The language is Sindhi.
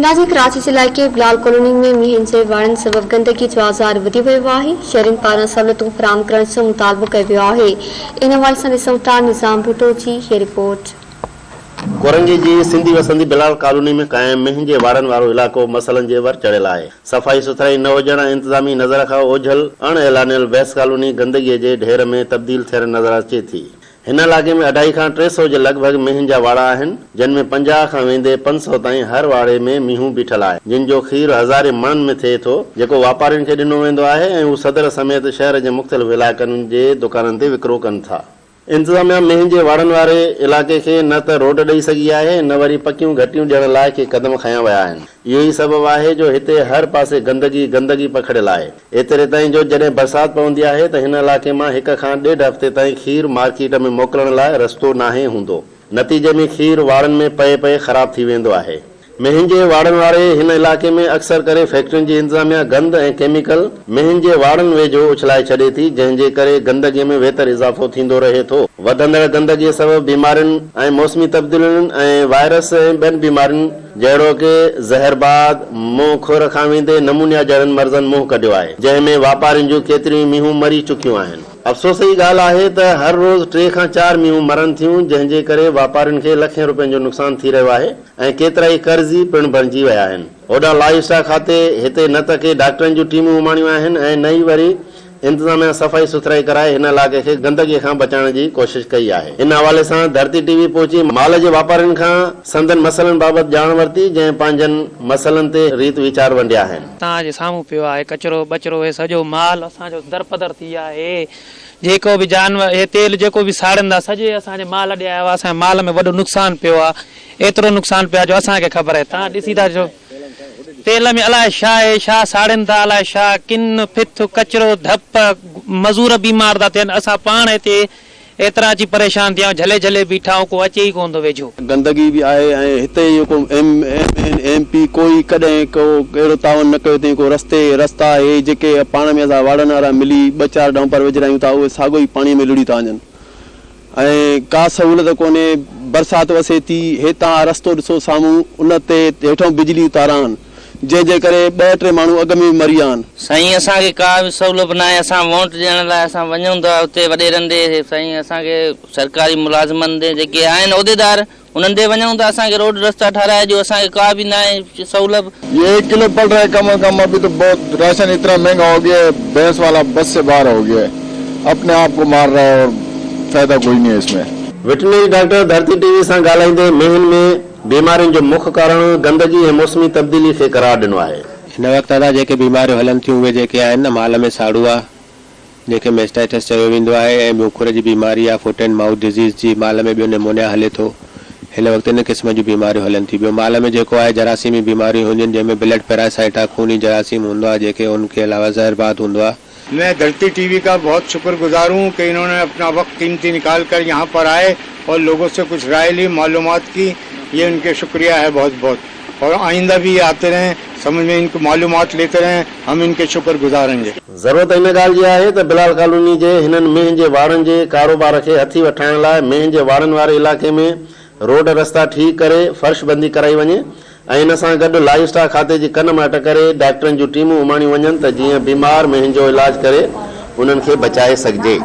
ناظرين ڪراچي جي علائقي بلال ڪالوني ۾ مينهن جي واڙن سبب گندگي جو آزار وڌي ويو آهي، شهرين پاران سهولتون فراهم ڪرڻ جو مطالبو ڪيو ويو آهي، ان حوالي سان ڏسون ٿا نظام ڀٽو جي هي رپورٽ. ڪورنگي جي سنڌي وسندي بلال ڪالوني ۾ قائم مينهن جي واڙن وارو علائقو مسئلن جي ور چڙهيل آهي، صفائي سٿرائي نه هجڻ ۽ انتظامي نظر کان اوجهل اڻ اعلانيل بحث ڪالوني گندگي جي ڍير ۾ تبديل ٿيل نظر اچي ٿي. هن علائقي ۾ اڍائي کان 300 جي لڳ ڀڳ مينهن جا واڙا آهن، جن ۾ 50 کان ويندي 500 تائين هر واڙي ۾ مينهون بيٺل آهن، جن جو کير هزارين مڻن ۾ ٿئي ٿو، جيڪو واپارين کي ڏنو ويندو آهي ۽ هو صدر سميت شهر جي مختلف علائقن جي دڪانن تي وڪرو ڪن ٿا. انتظاميا مينهن جي واڙن واري علائقي کي نه ته روڊ ڏئي سگهي آهي نه وري پڪيون گهٽيون ڏيڻ لاء ڪي قدم کنيا ويا آهن. اهو ئي سبب آهي جو هتي هر پاسي گندگي گندگي پکڙيل آهي. ايتري تائين جو جڏهن برسات پوندي آهي ته هن علائقي مان هڪ کان ڏيڍ هفتي تائين کير مارڪيٽ ۾ موڪلڻ لاء رستو ناهي هوندو. نتيجي ۾ کير واڙن ۾ پئي پئي خراب ٿي ويندو آهي. مينهن جي واڙن واري هن علائقي ۾ اڪثر ڪري فيڪٽرين جي انتظاميا گند ۽ ڪيميڪل مينهن جي واڙن ويجهو اڇلائي ڇڏي ٿي جنهن جي ڪري گندگي ۾ ويتر اضافو ٿيندو رهي ٿو. وڌندڙ گندگي سبب بيمارين ۽ موسمي تبديلين ۽ وائرس ۽ ٻين بيمارين جهڙوڪ زهرباد، منهن کور کان ويندي نمونيا جهڙن مرضن منهن ڪڍيو آهي، جنهن ۾ واپارين جون ڪيتريون ئي مينهون مري چڪيون آهن. افسوس جي ڳالهه آهي ته هر روز ٽي کان چار مينهون مرن ٿيون، جنهن جي ڪري واپارين کي لکين روپين جو نقصان ٿي رهيو آهي ۽ ڪيترائي قرضي پڻ بڻجي ويا آهن. هوڏانهن لائيو اسٽاڪ کاتي هتي نه ته ڪي ڊاڪٽرن جون ٽيمون اماڻيون آهن ۽ نه ئي وري انتظاميا صفائي سٿرائي ڪرائي هن علائقي کي گندگي کان بچائڻ جي ڪوشش ڪئي آهي. ان حوالي سان ڌرتي ٽي وي پهچي مال جي واپارين کان سندن مسئلن بابت ڄاڻ ورتي جنهن پنهنجن مسئلن تي ريت ويچار ونڊيا آهن. توهان جي سامهون پيو آهي ڪچرو ٻچرو هي سڄو مال اسان جو درپدر ٿي ويو آهي جيڪو به جانور هي تيل جيڪو به ساڙين ٿا سڄي اسان جي مال ڏي آيو آهي اسان جي مال ۾ وڏو نقصان پيو آهي ايترو نقصان پيو آهي جو اسان کي خبر آهي توهان ڏسي ٿا جو تيل ۾ الائي ڇا آهي، ڇا ساڙين ٿا، الائي ڇا، ڪن، ڦٿ، ڪچرو، ڌپ، مزور بيمار ٿا ٿين، اسان پاڻ هتي ايترا اچي پريشان ٿيا آهيون، جهلي جهلي بيٺا آهيون، ڪو اچي ئي ڪونه ٿو ويجهو. گندگي به آهي ۽ هتي جيڪو ايم اين ايم پي ڪوئي ڪڏهن ڪو اهڙو تعاون نه ڪيو اٿئين ڪو رستي رستا اهي جيڪي پاڻ ۾ اسان واڙن وارا ملي ٻه چار ڊمپر وجهرايون ٿا اهي ساڳو ئي پاڻي ۾ لڙهي ٿا وڃن. ۽ ڪا سهولت ڪونهي، برسات وسي ٿي، هي توهان رستو ڏسو سامهون ان تي هيٺئون بجلي جون تاران آهن، جنهن جي ڪري ٻه ٽي ماڻهو اڳ ۾ به مري ويا آهن. سائين اسان کي ڪا به سهولت ناهي اسان وونٽ ڏيڻ لاء اسان وڃون ٿا اتي وڏيرن ڏي سائين اسان کي سرڪاري ملازمن ڏي جيڪي آهن عهديدار انهن ڏي وڃون ٿا اسان کي روڊ رستا ٺهرائي ڏيو اسان کي ڪا به ناهي سهولت. ये एक किलो पड़ रहा है कम कम अभी तो बहुत राशन इतना महंगा हो गया है भैंस वाला बस से बाहर हो गया है अपने आप को मार रहा है और फायदा कोई नहीं है इसमें. وٽرنري ڊاڪٽر ڌرتي ٽي وي سان ڳالهائيندي مينهن ۾ بيمارين جو مک ڪارڻ گندگي ۽ موسمي تبديلي کي قرار ڏنو آهي. هن وقت ادا جيڪي بيماريون هلن ٿيون اهي جيڪي آهن نه مال ۾ ساڙو آ جنهن کي ميسٽائٽس چيو ويندو آهي ۽ ٻيو کر جي بيماري آهي فوٽ اينڊ مائوٿ ڊزيز جي مال ۾ ٻيو نمونيا هلي ٿو هن وقت ان قسم جون بيماريون هلن ٿيون ٻيو مال ۾ جيڪو آهي جراثيمي بيماريون هونديون آهن جنهن ۾ بلڊ پيراسائٽ آهي خوني جراثيم هوندو آهي جيڪي ان کي علاوه زهر باد هوندو آهي. مين ڌرتي ٽي وي ڪا بهت شڪر گذار هون ڪي انهون ني اپنا وقت قيمتي نڪال ڪر يهان پر آئي اور لوگون سي ڪجھ راء لي معلومات ڪي يه انڪي شڪريه هي بهت بهت. اور آئنده به يه آتي رهين سمجھ ۾ انڪي معلومات ليتي رهين هم انڪي شڪر گذار هينگي. ضرورت ان ڳالهه جي آهي ته بلال ڪالوني جي هنن مينهن جي واڙن جي ڪاروبار کي هٿي وٺرائڻ لاء مينهن جي واڙن واري علائقي ۾ روڊ رستا ٺيڪ ڪري فرش بندي ڪرائي وڃي ۽ ان سان گڏ لائيو اسٽاڪ کاتي جي ڪن ماٽ ڪري ڊاڪٽرن جون ٽيمون اماڻيون وڃن ته جيئن بيمار مينهن جو علاج ڪري انهن کي بچائي سگهجي.